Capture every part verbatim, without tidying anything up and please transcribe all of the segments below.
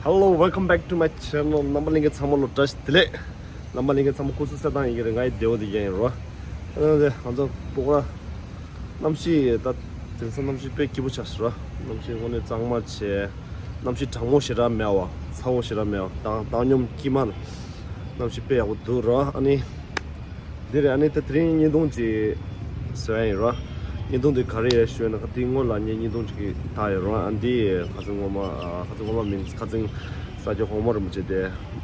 Hello, welcome back to my channel. རྣམ་པ་ལྷན་རྒྱས་ཚང་མ་ལོ་བཀྲ་ཤིས་བདེ་ལེགས། རྣམ་པ་ལྷན་རྒྱས་ཚང་མ་སྐུ་གཟུགས་གསལ་ཐང་ཡིན་གྱི་རེད། ང་ཡི་བདེ་བོ་དེ་ཡིན་རོ། ཨ་ནི་ང་ཚོ་སྤོག་ར་གནམ་གཤིས་ད་དེང་སང་གནམ་གཤིས་དཔེ་སྐྱིད་པོ་ཆགས་སོང་ར། གནམ་གཤིས་དངོས་གནས་གཙང་མ་བྱས། གནམ་གཤིས་གྲང་མོ་ཞེ་དྲག་མེད་པ། ཚ་བོ་ཞེ་དྲག་མེད་པ། བཏང་བཏང་སྙོམས་སྐྱིད་མ་རེད། གནམ་གཤིས་དཔེ་ཡག་པོ་འདུག་ར། ཨ་ནི། འདི་རེད། ཨ་ནི་ད་དེ་རིང་བརྙན་ཐུང་ཅིག་བཟོ་ཡ་ཡིན་ར། བརྙན་ཐུང་འདི་ག་རེ་ཡིན་ཞུས་ན། ཁ་དེའི་སྔོན་ལ་ངས་བརྙན་ཐུང་ཅིག་བཏང་ཡོད་ར། ཨ་འདི་ཁ་སང་སྔོན་མ། ཨ་ཁ་སང་སྔོན་མ་མིན། ཁ་སང་ས་སྐྱ་གོང་མ་རིན་པོ་ཆེ་དེ་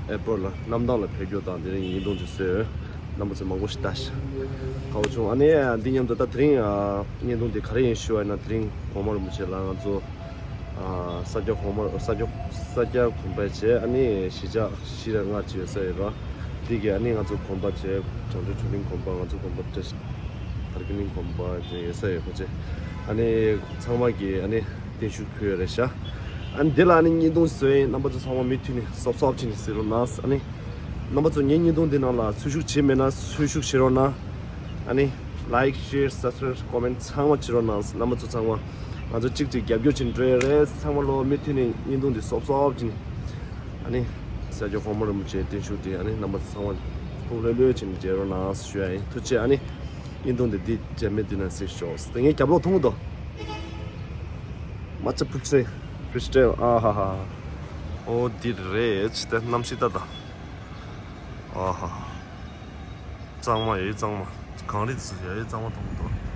ཨེར་པོར་ཊི་ལ་གནམ་ཐང་ལ་ཕེབས་རྒྱུ་དང་དེ་རིང་བརྙན་ཐུང་ཅིག་བཟོས་ཡོད། རྣམ་པ་ཚོས་མང་པོ་ཞིག་ལྟ་ཤག་དགའ་པོ་བྱུང་། ཨ་ནི་འདི་མཉམ་དུ་ད་དེ་རིང་ཨ་བརྙན་ཐུང་འདི་ག་རེ་ཡིན་ཞུས་པ་ཡིན་ན། དེ་རིང་གོང་མ་རིན་པོ་ཆེ་ལ་ང་ཚོ་ཨ་ས་སྐྱ་གོང་མ། ས་སྐྱ། ས་སྐྱ་དགོན་པ་བྱས། ཨ་ནི་གཞིས་ཆགས་བཞི་རེ་ལྔ་ཅིག་ཡོད་ས་ཡོད་ར། འདི་གི་ཨ་ནི་ང་ཚོ་དགོན་པ་བྱས། བྱང་ཆུབ་ཆོས་གླིང་དགོན་པ། ང་ཚོ་དགོན་པ་བཀྲ་ཤིས་དར་རྒྱས་གླིང་དགོན་པ་བྱས་ཡོད་ས་ཡོད་པ་བྱས། ཨ་ནི་ཚང་མ་གི་ཨ་ནི་བརྟན་བཞུགས་ཕུལ་ཡོད་རེད་ཤག་ཨ་ནི་འདི་ལ་ཨ་ནི་བརྙན་ཐུང་བཟོས་ཡིན། རྣམ་པ་ཚོ་ཚང་མ་མུ་མཐུད་ནས་སོབ་སོབ་བྱས་ནས་གཟིགས་རོགས་གནང་། ཨ་ནི་རྣམ་པ་ཚོ་ངའི་བརྙན་ཐུང་འདི་ནང་ལ་ཚུར་ཞུགས་བྱས་མེད་ན་ཚུར་ཞུགས་བྱེད་རོགས་གནང་། ཨ་ནི་ལའིཀ་ཤེར་སབ་སི་ཀ་རའིབ་ཀོ་མེན་ཊི་ཚང་མ་བྱེད་རོགས་གནང་། རྣམ་པ་ཚོ་ཚང་མ་ང་ཚོ་གཅིག་གཅིག་རྒྱབ་སྐྱོར་བྱེད་འགྲོ་ཡ་རེད། ཚང་མ་ལོ་མུ་མཐུད་ནས་བརྙན་ཐུང་འདི་སོབ་སོབ་བྱས་ནས། ཨ་ནི་ས་སྐྱ་གོང་མ་རིན་པོ་ཆེའི་བརྟན་བཞུགས་དེ་ཨ་ནི་རྣམ་པ་ཚང་མ་ཐུགས་ལྷོད་ལྷོད་བྱས་ནས་མཇལ་རོགས་གནང་ཞུ་ཡ་ཡིན། ཐུགས་རྗེ་ཆེ། ཨ་ནི་བརྙན་ཐུང་འདི་འདི་རྗེས་མའི་དུས་ན་གཟིགས་ཤོག་དེ་ངའི་རྒྱབ་ལོགས་མཐོང་གི་འདུག་མ་ཆ་ཕུ་ཁྲེ་ཕི་སི་ཊེལ། ཨ་ཧ་ཧ། ཨོ་འདི་རེད། ད་གནམ་གཤིས་ད་ད། ཨ་ཧ། གཙང་མ་ཡོད་གཙང་མ། གངས་རི་ཚོ་ཡོད་གཙང་མ་མཐོང་གི་འདུག་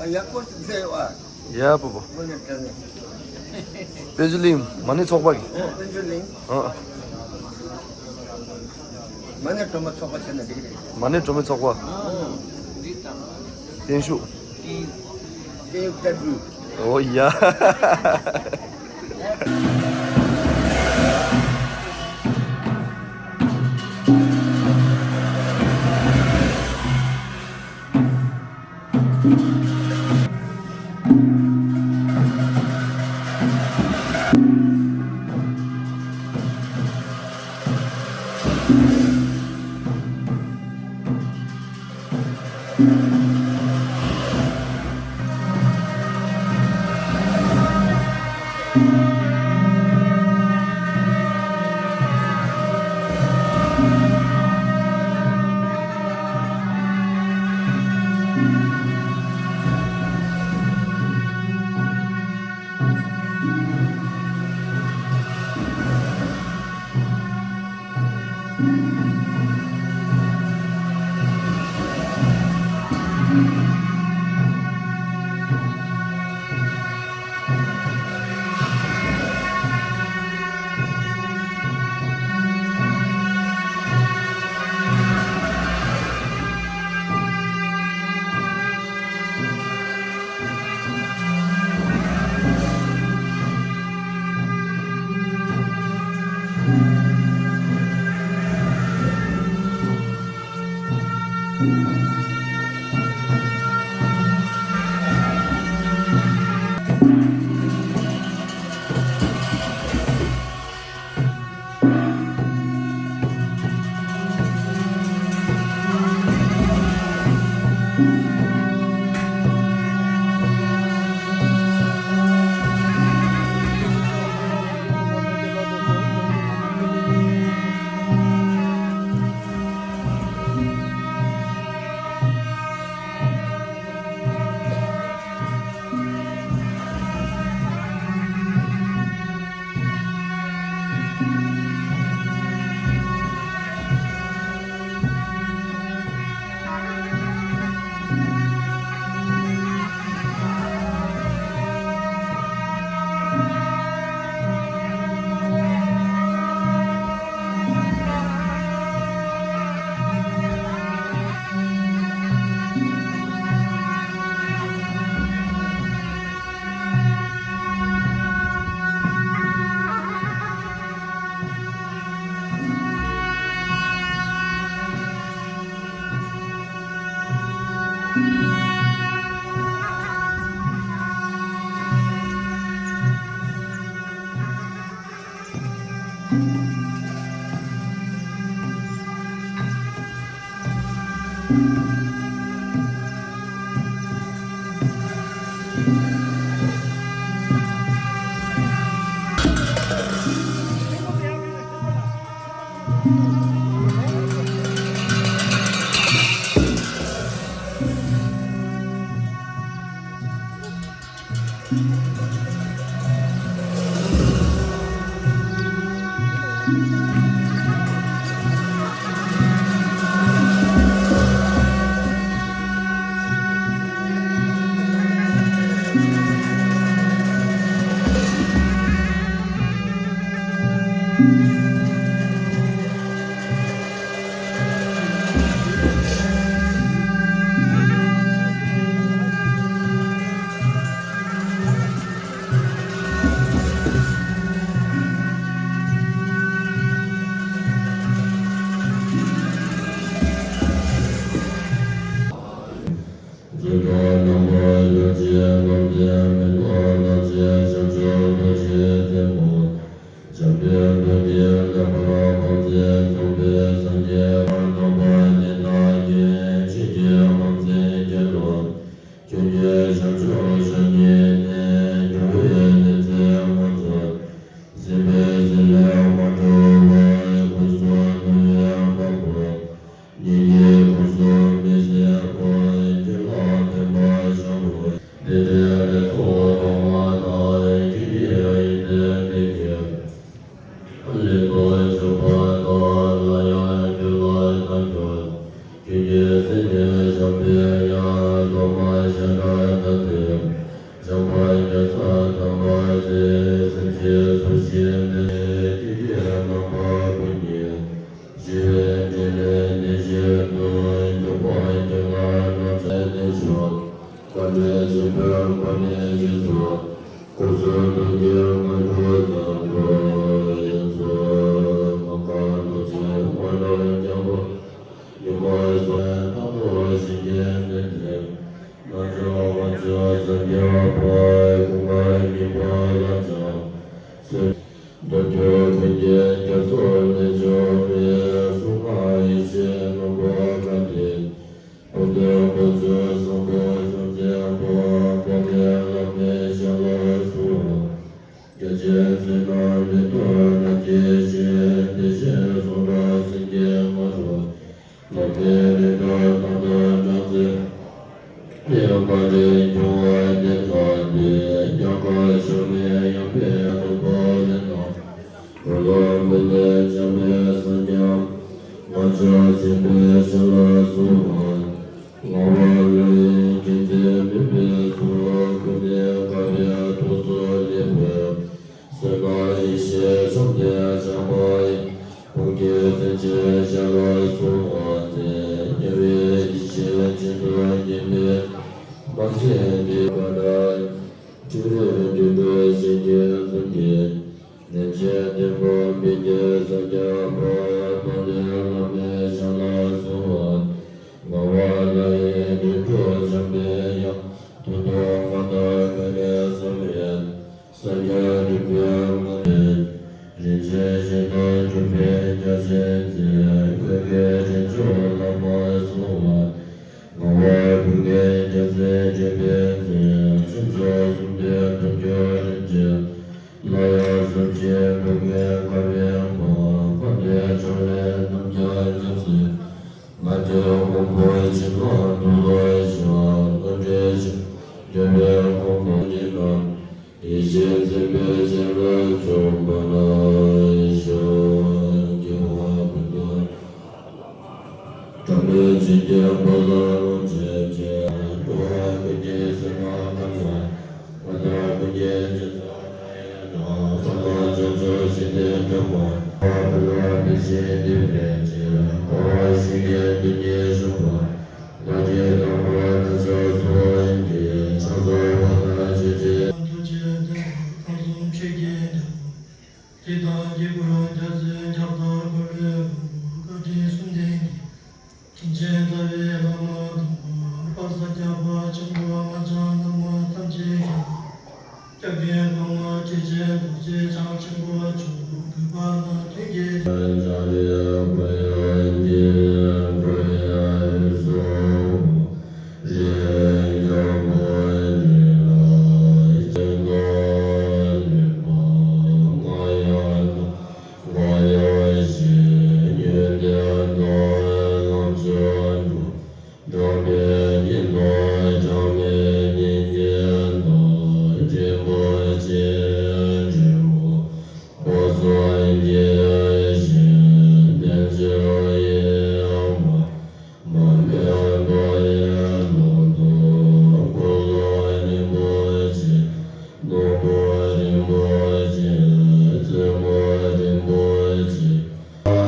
ཡག་པོ་ཞིག་བཟོས་ཡོད་ཨ། ཡ་པོ་པོ། དངོས་གནས་དྲང་གནས། དཔལ་འབྱོར་གླིང་མ་ཎི་ཚོགས་པ་གི། ཨོ་དཔལ་འབྱོར་གླིང་། ཨ། མ་ཎི་སྒྲོལ་མ་ཚོགས་པ་བྱས་ན་འགྲིག་གི་རེད། མ་ཎི་སྒྲོལ་མའི་ཚོགས་པ། ཨོ། བརྟན་བཞུགས། བརྟན་བརྟན་བཞུགས། ཨོ་ཡ། འཛིན་པ་རྣམ་པར་སྣང་མཆེད་རྣམ་བདེན་མེ་ཏོག་རྣམ་བཞད་བྱང་ཆུབ་རྡོ་རྗེ་རྩེ་མོ། འཇམ་དཔལ་རྡོ་རྗེ་ལྷ་པ་དབང་རྫས་ཚོགས་པའི་སངས་རྒྱས་པ་དམ་པ་དེ་དག་གིས་ཆོས་ཀྱི་དབང་ཚད་བརྒྱད་དང་། ཆོས་ཀྱི་བྱང་ཆུབ་ཕྱོགས་ཀྱི་གནས་སྐྱོང་བའི་ལེགས་མཛད་དབང་ཕྱུག། སྲིད་པའི་ཟིལ་ལས་མ་གྲོལ་བར་སྐུ་གསུང་ཐུགས་ཡང་དག་པར། ཉིད་ཀྱི་སྐུ་གསུང་མི་ཟད་པར་ཁྱོད་ལ་ཕན་པར་བྱའོ། དེ་འདྲའི་ལེགས་སོ་ཐོག་མ་དག་ཁྱོད་ཀྱི་ཡོན་ཏན་ལྡན་གྱི། ལེགས་པར་བྱུང་བ་དག་སླར་ཡང་ཁྱོད་ལ་བསྔགས་ཀྱང་། ཁྱོད་ཀྱི་སེམས་ནི་བྱམས་པས་ཡང་ཐོག་མར་བྱམས་པ་དག་སྟེ། བྱམས་པ་རྒྱ་ཚ་དམ་པ་སྟེ། སེམས་ཅན་སུ་ཞིག་འདི་ནི་ཁྱོད་ཀྱི་རྣམ་པ་ཀུན་ཉིད། ཞི་བའི་འབྲས་ལས་འདི་ཞིག་ཏུ་འཇུག་པར་གྱུར་ལ་ནམ་མཁའ་ལས་བྱུང་། བཀའ་དྲིན་ཆེན་པོའི་སྒོ་ནས་རྗེས་སུ་སྐུ་གསུང་ཐུགས་ཀྱི་དངོས་གྲུབ་ཙམ་དུ་ཡོངས་སུ་མ་གང་རྡོ་རྗེ་དབང་ལུང་རྒྱལ་པོ་ཉི་མ་སོགས་རྣམས་ལ་བྱིན་གྱིས་བརླབས་ནས། རྣལ་འབྱོར་དབང་ཕྱུག་སངས་རྒྱས་པ་ཀུན་དགའ་བརྙེས་པ་ལ་ཕྱག་འཚལ། མདོ་རྒྱུད་ཀུན་གྱི་རྒྱ་མཚོ་ལས་བྱུང་བའི་གསུང་ངག་ཡེ་ཤེས་རྣམ་པར་དག་སྟེ། བུམ་ཐུན་དཀོན་མཆོག་བཟང་པོ་སངས་རྒྱས་པ་དཔག་མེད་བླ་མའི་ཞལ་ལ་གསོལ་བ། རྒྱ་ཆེན་ཚེ་དང་མེ་ཏོག་རྣམས་ཀྱི་ཞིང་། དེ་བཞིན་གསུང་དང་སེང་གེ་དམར་པོ། ལྷ་མིའི་རིགས་དང་ཐང་དང་སྦྲང་རྩི། ཡང་བཀའ་དྲིན་སྐྱོང་བ་དེ་དག་གིས། ཉམས་དགའ་ཕྱོགས་མེད་ཡངས་པའི་སྟོང་པ་ལས་ཐོན། འཁོར་ལོ་བོད་དུ་འཇོམས་པའི་སངས་རྒྱས། ང་མཆོག་ཆེན་པོའི་ཞལ་ལ་གསོལ་བ། ངག་དབང་ལྷ་ཡི་མཁྱེན་བརྩེ་མུན་པའི་མཚོ། ཀུན་ནས་དགའ་བའི་ཏོག་ཙམ་སླེབས་པའི། བསོད་ནམས་ཡེ་ཤེས་བཅོམ་ལྡན་འཇམ་དཔལ་དབྱིངས། ཀུན་གྱི་སེམས་ཅན་ཞལ་ལ་གསོལ་བ་འདེབས། དམྱལ་བའི་ཡེ་ཤེས་གཅིག་ཏུ་བརྙེས་པའི། མ་ཚད་འདི་ཀ་ན། ཕྲིན་ལས་རིགས་དྲུག་ཞིང་གི་འཛུམ་གྱིས། ནན་ཆེན་ལྡན་པ་བི་ཀའི་སངས་རྒྱས་པ། དཔག་མེད་བླ་མའི་ཞལ་ལ་གསོལ་བ། ངག་དབང་ལྷ་ཡི་རིགས་དྲུག་འཇོམས་པའི་དབྱངས། ཐུགས་དང་ངག་དང་ཀུན་ནས་བཟང་བའི། སངས་རྒྱས་རིག་པའི་ངོ་བོས། རིན་ཆེན་ཞིང་དུ་སྤྲུལ་པའི་རྒྱལ་ཆེན་མཛད། ཀུན་གྱི་དྲིན་མཆོག་ལག་པར་གསོལ་བ། ངག་དབང་ཀུན་གྱི་རྒྱལ་མཚན་དྲེགས་པའི་མཛོད། ཕྱོགས་བཅུ་གསུམ་མདོའི་སྟོབས་བཅུ་རིན་ཆེན། སླར་ཡང་གཟུགས་ཅན་བུ་སྐྱེས་དཀར་པོའི་མ། དཔལ་ལྡན་ཕྱོགས་ལས་རྣམ་རྒྱལ་རྒྱལ་མཚན། ང་བཅས་དབང་པོ་ཕྱི་ནང་དུ་ལ་བཞག་ལྷ་འདྲེ་ཆེ་འདྲེ་བའི་དབང་པོ་ཉིད་རྣམས། ཡེ་ཤེས་མཚན་དཔེའི་ཞལ་ལ་བྱོན་པ་ན་ཡེ་ཤེས་དགེ་བ་ཀུན་ཏུ། ཕྲ་མོའི་ཆོས་ཀྱི་དཔལ་ལ་རོལ་ཆེན་ཆེ། འགྲོ་བ་ཀུན་གྱི་སེམས་ལ་ཕན་པ། ང་དང་ཀུན་གྱི་རྗེས་སུ་བདག་ཡི་དང་། ཐོག་མར་བྱང་ཆུབ་ཤིང་རྟའི་སྒྲོན་མ། འཕགས་པ་ཀུན་ལ་ཕན་ཕྱིར་བསྟི་བའི་ཕྱིར། འཁོར་བ་ཞིང་གི་དོན་གཉེར་ཞུགས་པ། ལྷ་འདྲེ་དང་པོ་ནག་ཕྱོགས་སུ་ཡིན་གྱི། ཕྱག་འཚལ་བ་དང་ཆོས་ཀྱི། ཐུགས་རྗེ་ལྡན་པ་ཁམས་གསུམ་ཆོས་ཀྱི་ལྡན་པ། རིགས་དང་དཀྱིལ་འཁོར་རྒྱལ་མཚན་ཁྱབ་བདག་འཁོར་ལོའི་དབང་པོ། བཀའ་དྲིན་གསུམ་ལྡན་གྱི། དྲིན་ཅན་རྩ་བའི་བླ་མ་དམ་པ། དཔལ་ས་སྐྱ་པ་ཆེན་པོ་སྔགས་འཆང་བླ་མ་ཐམས་ཅད་མཁྱེན་པ། སྐྱབས་མགོན་གོང་མ་ཁྲི་ཆེན་རྡོ་རྗེ་འཆང་ཆེན་པོ་མཆོག་གུས་པ་དང་ འགྲོ་བའི་སྙིང་པོ་བྱམས་པའི་སྙིང་རྗེ་དང་། རིན་པོ་ཆེ་རིལ་བུ་འོད་ཟེར་གྱི་ཞིང་། བདེ་མཆོག་ཡེ་ཤེས་པདྨ་འོད་འཕྲོ་བའི་ཀློང་དུ། འཁོར་ལོ་རིན་པོ་ཆེ་སྣ་ཚོགས་རིན་པོ་ཆེ། བཙུན་མོ་རིན་པོ་ཆེ་ལྷ་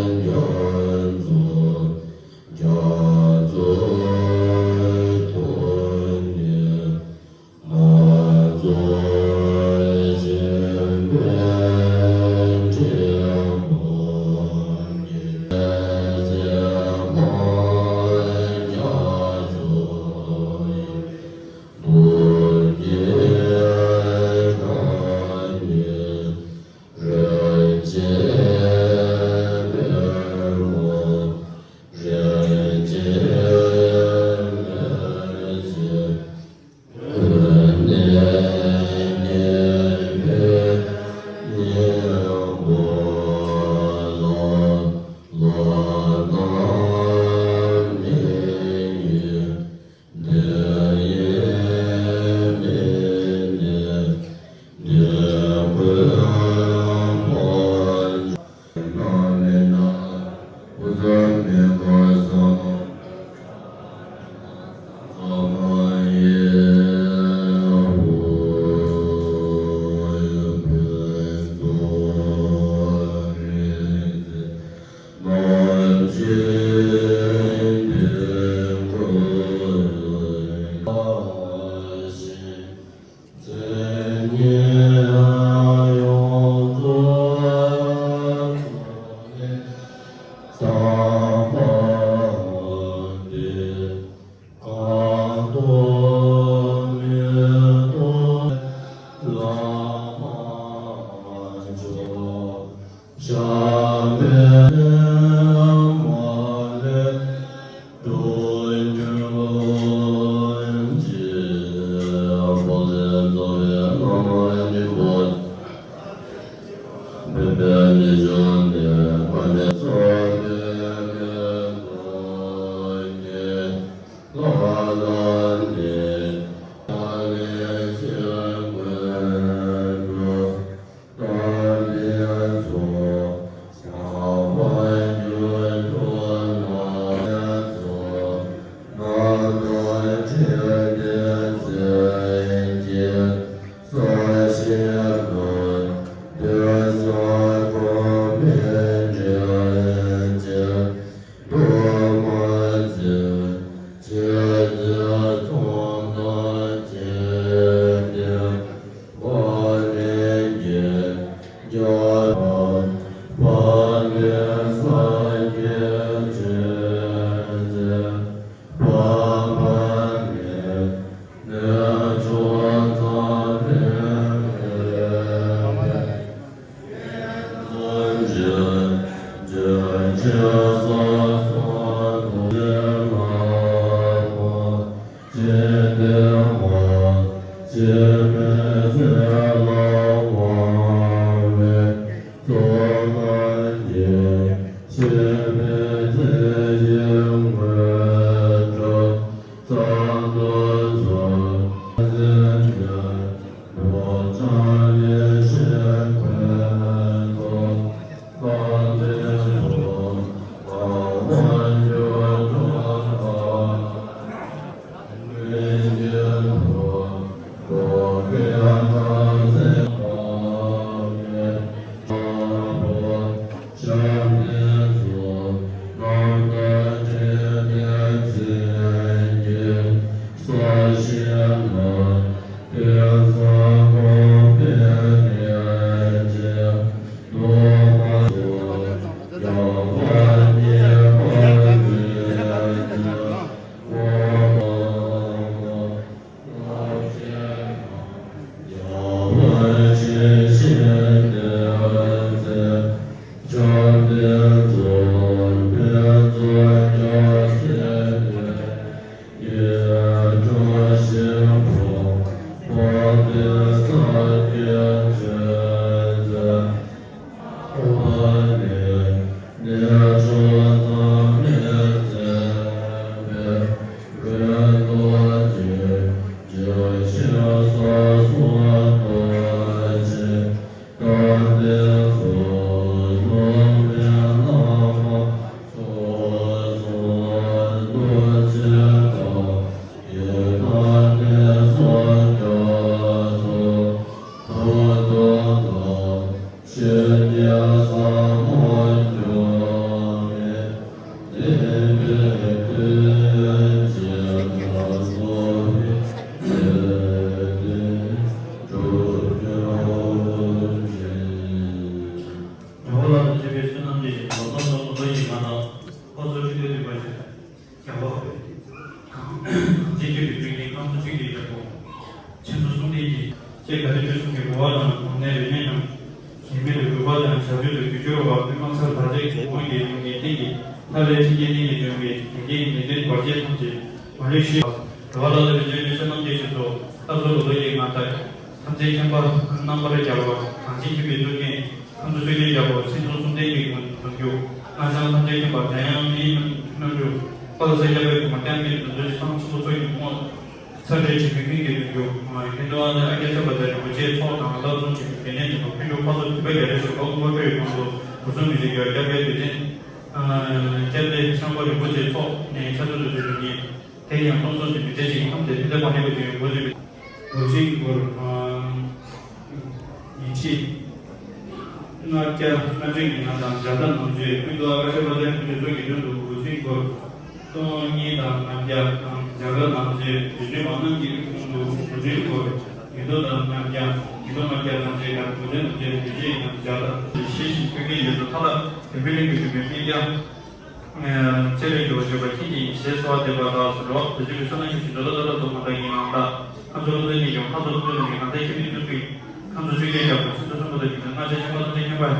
རྒྱ་མཚོ། རྒྱ་མཚོ་ཐོགས་ནས་མ་རྫོགས་བཞིན་པའི་འབྲས་བུ་ཉིད། ཚད་མ་རྒྱ་མཚོ་ཡི་སྟོང་ཉིད་ཐ་སྙད་རིན་ཆེན་པདྨོ། རིན་ཆེན་ལས་ཀྱི་ཐོགས་ནས་ཉེས་པའི་སྙིང་པོ་ལ། ལོག་ལྟ་མེད་ཉིད་འདི་ཡི་མིང་ནི། འདི་ཀུན་སྤངས་ཀྱང་ན་མེད་ན། ཀུན་ཏུ་མིག་དང་ས་ས་མ་ཡིན་པ། ཕུན་ཚོགས་རིག་འཛིན་རྣམ་བཞི་འདི་ཀུན་ལ། མཚན་ཉིད་ཡོངས་རྫོགས་ཐོགས་ནས་ཐར་པ་འདི། གང་རྟོགས་མི་རྟོག་ལ་མ་ལྕོགས། བྱམས་པའི་མ་ལས་སྒྲོལ་གྱུར་ཅིག། དཔལ་ལྡན་རྩ་བའི་བླ་མ་ཡི་དམ་པོ། འཕགས་པའི་ལུས་བྱུང་ནས། མ་ཎི་ཚོགས་པའི་སྨོན་ལམ་གྱིས། ལྷ་དང་ནི་ལས་ཀྱི་མགོན་པོ། དམ་པའི་ཚོགས་བྱ་བ་རྒྱུན་དུ་ལ་སོགས། སྣང་བ་འཕྲིན་ལས་མཛད་ཅིང་གསལ་བྱེད་དང་། འདོད་ཆགས་གོང་མའི་འདྲེན་བྱེད་གདོད་མ་ཚིམ། ཆོས་ཀྱི་ཚོགས་དང་བཅས་ཏེ། དཔག་མེད་ཀྱི་རྒྱལ་པོ། དཔག་མེད་སངས་རྒྱས་ཆོས་ཀྱི་དཔལ། དཔག་མེད་གནས་མཆོག་ཚངས་པའི་དབྱིངས། འགྲོ་བ་ལ་ཐུགས་རྗེ་ཆེ། བསོད་ནམས་ཀྱི་ཞིང་ལོ་ཙཱ་བསོད་ནམས་ཀྱི་ང་དང་ཁོ་ཚོ་ཁྲི་ལྡེ་འདུས་པ་ཞིག་རྒྱལ་བ་གངས་ཅན་སྐྱེས་བུའི་ཆོས་ཀྱི་ཁམས་སུ་ཆོས་ཀྱི་རྒྱལ་པོ། ཕྱིན་ཚུལ་གསུམ་ལྡན་གྱི་ཅེས་ག་དེ་དུས་གསུམ་གྱི་གོ་བ་དང་གོ་གནས་རིས་མེད་རྣམས། ཡིན་མིན་ལ་གུས་པ་དང་ཞབས་ཏོག་ཏུ་གུས་ཕྱིར་བ་སྤུན་མ་ཚར་བར་ཆད་ཀྱི་དབང་གིས་ཡོང་གི་རྟེན་གྱི་ལྷ་ལས་འཕྲིན་གྱི་རྟེན་གྱི་སྟོན་པའི་དོན་གྱི་ངེས་དོན་བར་ཆད་ཐམས་ཅད་མ་ལུས་ཞི་བ། འགྲོ་བ་ལ་ལུས་པའི་བཅོས་མིན་བསོད་ནམས་ཀྱི་ཞིང་དུ་ལྟ་ཚུལ་ལོ་ལོ་ཡི་ང་ལྟར། ཐམས་ཅད་མཁྱེན་པ་རྣམ་པར་རྒྱལ་བ་གངས་ཅན་སྐྱེས་བུའི་གཙུག་རྒྱན། ཁམས་གསུམ་ཆོས་ཀྱི་རྒྱལ་པོ་ཕྱིན་ཚུལ་གསུམ་ལྡན་གྱི་ངོ་བོར་གྱུར། སྔགས་འཆང་ཐམས་ཅད་མཁྱེན་པ་འཇམ་དབྱངས་མིའི་རྣམ་འཕྲུལ་དཔལ་བཟང་སྐྱབས་པའི་ཕུལ་མ་བསྟན་པའི་འདུ་འཛི་ཚང་ཆེན་པོ་ཚོགས་ཀྱི་ངོ་བོ་ཚར་གྲས་ཆེན་པོའི་ཀུན་གྱི་ནུས་རྒྱུ་མཁན་དུ་ཨ་ནེ་ཨ་ཀྱ་ཚེ་པ་ཚེ་རིན་པོ་ཆེའི་ཚོགས་དང་བླ་བཙུན་ཆེན་པོའི་དེ་ནས་བྱུང་བ་ཕུལ་འགྲོ་ཕ་ཚོ་དུས་པ་རྒྱ་རས་ཞུ་བ་དབུ་མ་ཁྲོས་ཡོངས་སུ་སྒོ་གསུམ་མི་རིགས་ཀྱི་སྐྱབས་རྗེ་དུས་ཆེན། སྐྱབས་རྗེ་ཤངས་པ་རིན་པོ་ཆེའི་ཚོགས་ནས་ཆ་ཚོད་དུ་བྱོན་ཡོད་ངེས། དེ་ཡང་སྟོང་གསུམ་གྱི་མི་ཚེ་གཅིག་ཁམས་དེ་ཕན་བདེ་བག་ལེབ་ཀྱི་འགོ་འཛུགས་པའི་འགོ་འཛིན་སྐོར། ཉིན་ཁྲི་ལྔ་བརྒྱ་ལྔ་བཅུ་ཡིན་ན་དང་བརྒྱ་དང་ནང་ཚུད་ཀུན་ཏུ་ཨ་ཀ་ཤ་པ་ཚ་ཡི་ཀུན་སྤྱོད་ཚོགས་ཀྱི་མདུན་དུ་འགོ་འཛིན་སྐོར། སྟོང་གཉིས་དང་ལྔ་བརྒྱ་དང་བརྒྱ་དང་ནང་ཚུད་དུས་ཆེན་མ་ནམ་གྱི་དབུས་གཞུང་དུ་འགོ་འཛིན་སྐོར། ཉིས་སྟོང་དང་ལྔ་བརྒྱ་ཉིས་སྟོང་ལྔ་བརྒྱ་དང་བཅས་ཀྱང་འགོ་འཛིན་དུ་བཅས་དུས་ཆེན་ཡིན་ན་བརྒྱ་དང་ཤེས་ཤིང་ཐོས་མཁན་ཡོངས་སུ་ཐ་ལ་བོད་མི་རིགས་ཀྱི་རིག་པའི་སྨན་རྒྱལ། ཚེ་རིང་གི་བ་བརྗོད་པ་ཁྱེད་ཀྱིས་ཞེས་གསོལ་བ་འདེབས་པ་ལགས་སོ། འགྲོ་བ་བདེ་སྐྱིད་ཀྱི་བསོད་ནམས་ཀྱི་ཞིང་འགྲོ་ལ་ལྟ་ལ་རྫོགས་མ་ཐག་ཡིན་ནའང་ལ། ཁམས་གསུམ་ལུང་བསྟན་གྱི་ཡོངས་ལྷ་ཚོགས་ཀྱི་ལུང་གི་ང་ཚེ་ཁྱེད་ཀྱི་བཙུན་པའི་ཁམས་སུ་ཆོས་རྒྱལ་རྒྱལ་པོ་ཕྱིན་ཚུལ་གསུམ་པོ་དང་ཡིན་ན་སྔགས་ཆེན་ཤམ་བྷ་ལ་ཚེ་མཁྱེན་པ།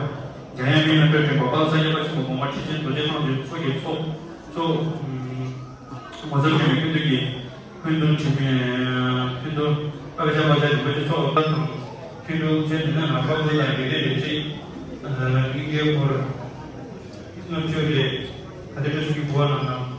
འཇམ་དབྱངས་མིའི་རྣམ་འཕྲུལ་སྤྲུལ་པ་དཔལ་བཟང་སྐྱབས་པ་ཆེན་པོ་གོང་མ་ཁྲི་ཆེན་རྡོ་རྗེ་ཐང་ཆེན་ཚོགས་ཀྱི་ཚོགས་ཚོགས། ངོ་མཚར་ཆེན་པོའི་ཀུན་འདུས་ཀྱི། འཁོན་དུ་དྲི་མེད། འཁོན་དུ་ཨ་ཀ་ཤ་པ་ཤ་རིན་པོ་ཆེ་སོགས་པ་དང་། འཁོན་དུ་ཆེན་དུ་ནས་ང་ཕག་ཚོ་དང་དགེ་ལྡན་ལས་ཁྲི། སྙིང་གའི་འཁོར། ལྔ་བཅུ་རེ། ག་དེ་འདྲ་ཞིག་གི་འགོ་བ་རྣམས་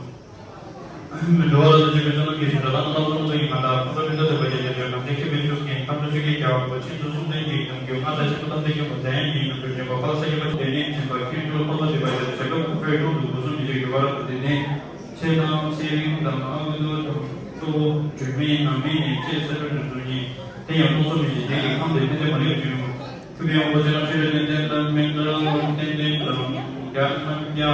དང་། འགྲོ་བ་ལ་ཐུགས་རྗེ་ཆེ་བསོད་ནམས་ཀྱི་ཞིང་དུ་ལམ་སྣ་ཚོགས་ཚོགས་ཀྱི་མ་དག་ཁོ་ཚོ་མི་འདོད་དོ་བ་ཡི་ལས་ཀྱང་ནམ་མཁའི་ཁྱབ་པའི་ཚུལ་གྱིས་ཁམས་ཚོ་ཆོས་ཀྱི་རྒྱལ་པོ་ཆེན་ཚོ་གསུམ་ལྡན་གྱི་ཡོངས་ཀྱི་མངའ་བདག་ཆེན་པོ་ཐམས་ཅད་མཁྱེན་པ་འཇམ་དབྱངས་མིའི་རྣམ་འཕྲུལ་སྤྲུལ་པ་དཔལ་བཟང་སྐྱབས་པ་དེ་ནས་ཕྱིན་པ་མཁན་སྤྲུལ་ཕག་མོ་སྡེ་པ་ཡི་ཞབས་སྐྱབས་ཁོང་ཁྲོའི་དྲུང་དུ་སྒོ་གསུམ་མི་རིགས་ཀྱི་བར་དུ་དེ་ནས། ཆེ་དང་ཚེ་རིང་དང་ཨ་ཁུ་ནོར་དང་གཙོ་བོ་སྒྲོལ་མའི་ནང་མི་ནས་བཅས་གསེར་པའི་འབྱུང་གསུམ་ཡིན། དེ་ཡང་སྟོང་གསུམ་མི་འཇིག་རྟེན་གྱི་ཁམས་དེ་ཕན་བདེ་མ་ལུས་བྱུང་། ཐུབ་པའི་དབང་པོ་ཆེ་ན་ཆོས་རེ་ལེན་ཏན་ཏན་མེད་ན་ལོ་ཏན་ཏན་དང་རྒྱ་ལྔ་བརྒྱ་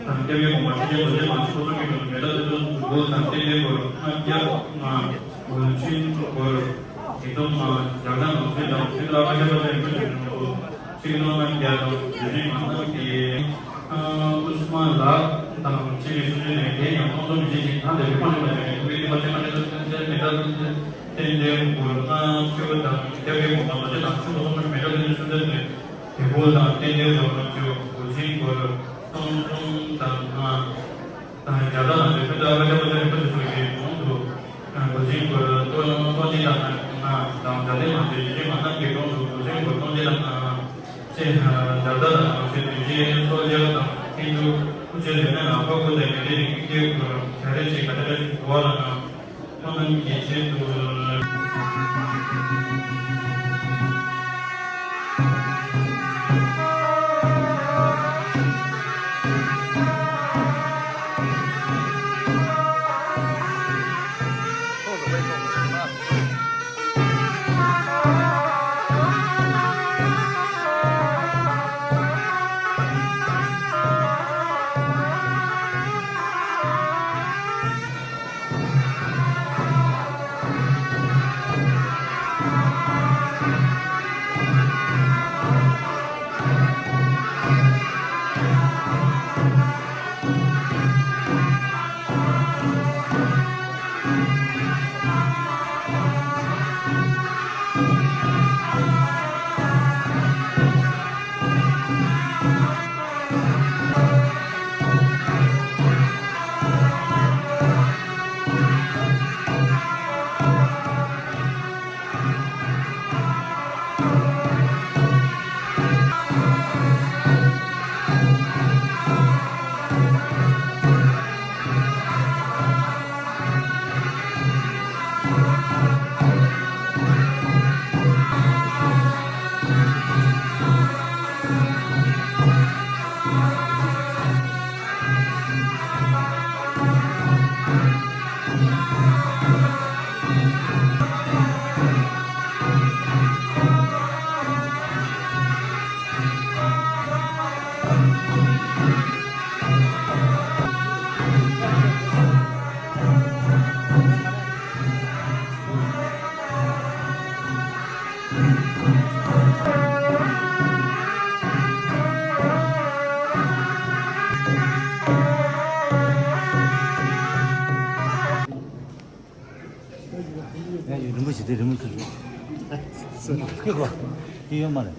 དང་སྐྱབས་ཡུལ་གོང་མ་ཁྲི་ཆེན་རྡོ་རྗེ་འཆང་ཆེན་པོ་གསུམ་གྱི་དྲུང་དུ་མེ་ཏོག་ཏེ་ཏོ་དུ་བོ་དང་ཏན་ཏན་སྐོར་ལྔ་བརྒྱ་ལྔ། དགུ་ཆེན་སྐོར་ཉིས་སྟོང་ལྔ་བརྒྱ་དང་ལྔ་བཅུ་དང་ཕྱི་ལོ་ཨ་ཀ་ཤ་པ་ཚ་ཡི་སྐུ་ཚེ་ཆུང་དུ། ཆིག་སྟོང་ལྔ་བརྒྱ་དང་བདུན་ཅུ་མ་གཏོགས་ཀྱི། དབུ་མ་ལ་དང་ཆེ་བའི་སྲོལ་རྒྱུན་ནས་དེ་ཡང་སྟོང་གསུམ་མི་འཇིག་རྟེན་ཐམས་ཅད་ཀྱི་ཁོངས་སུ་མ་ཆགས་ནས་ཐུབ་པའི་ཐེག་པ་ཆེན་པོ་ཏེ་ཏོ་ཏན་ཏན་མེ་ཏོག་ཏན་ཏན་ཏན་ཏན་གུ་རུ་ལྔ་བཅུ་དང་སྐྱབས་རྗེ་གོང་མ་རྡོ་རྗེ་འཆང་ཆེན་པོ་གསུམ་མེ་ཏོག་ཏན་ཏན་སུམ་རྩེན་ནས་དེ་གུ་དང་ཏན་ཏན་གུ་རུ་ལྔ་བཅུ་དགུ་ཆེན་གུ་རུ་སྟོང་གསུམ་དང་ལྔ། དང་བརྒྱ་དང་ལྔ་བཅུ་ཕུན་ཚོགས་ཨ་ཀ་ཤ་པ་ཚ་རིན་པོ་ཆེ་སོགས་ཀྱི་དྲུང་དུ། འགོ་འཛིན་སྐོར་སྟོང་སྟོང་གཅིག་དང་ལྔ་དང་བརྒྱ་དང་ལྔ་བཅུ་ཡིད་ཆེས་མ་རྣམས་ཀྱི་དྲུང་དུ་འགོ་འཛིན་སྐོར་སྟོང་གཅིག་དང་ལྔ་བཅས་བརྒྱ་དང་ལྔ་བཅུ་དུས་ཆེན་སོགས་ལེའུ་དང་ཐེངས་དྲུག་དབུ་ཆོས་ལས་སྣེ་ནང་འཕགས་བསྐུལ་དང་མི་ཏྲའི་རིང་སྐྱེས་སྐོར་བྱ་རེ་ཆེ་ག་དེ་འདྲ་ཞིག་འདུག་བ་ལ་ནང་། ཁོང་རྣམས་ཀྱི་ཆེད་དུ། ཀྱི་གོ། དེ་ཡོད་མ་རེད།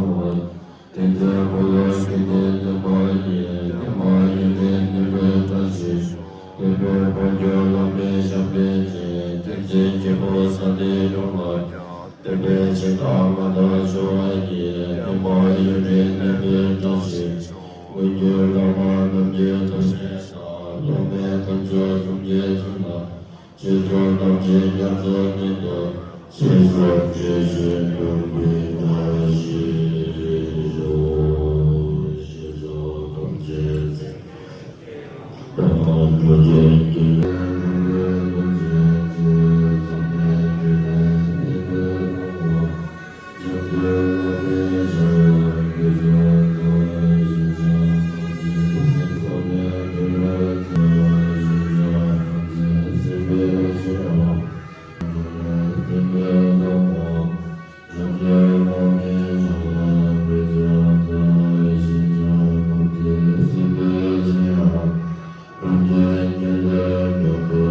དེ་ཚེ་འཁོར་ལོ་ཞིག་ནས་བདེན་པ་ཡིན། བདེན་པ་ཡིན་པའི་གནས་པའི་བཀྲ་ཤིས་ཤོག་བདེན་པའི་འཁོར་གྱི་ལམ་པའི་ཞབས་པད་ཅན། བསྟན་འཛིན་སྐྱེས་བུ་ས་སྟེང་ཡོངས་ལ་ཀྱང་། བསྟན་པའི་ཆེ་མཐའ་མངའ་ཐང་ཤོག་ཨ་ཡེ། བདེན་པ་ཡིན་པའི་གནས་པའི་བཀྲ་ཤིས་ཤོག་མངོན་གྱུར་བླ་མ་རྣམས་ཀྱི་ཐུགས་རྗེས་བདག་སློབ་མའི་དཀོན་མཆོག་སེམས་ཀྱི་མཐུ་ལ། རྗེ་བཙུན་རྣམ་བཞི་རྒྱ་མཚོ་སྟེང་དུ། ཞེས་སོགས་ཞལ་བཞེས་གནང་བའི་བཀྲ་ཤིས་ཤོག་ཞེས་སོགས་ཐམས་ཅད་མཛད།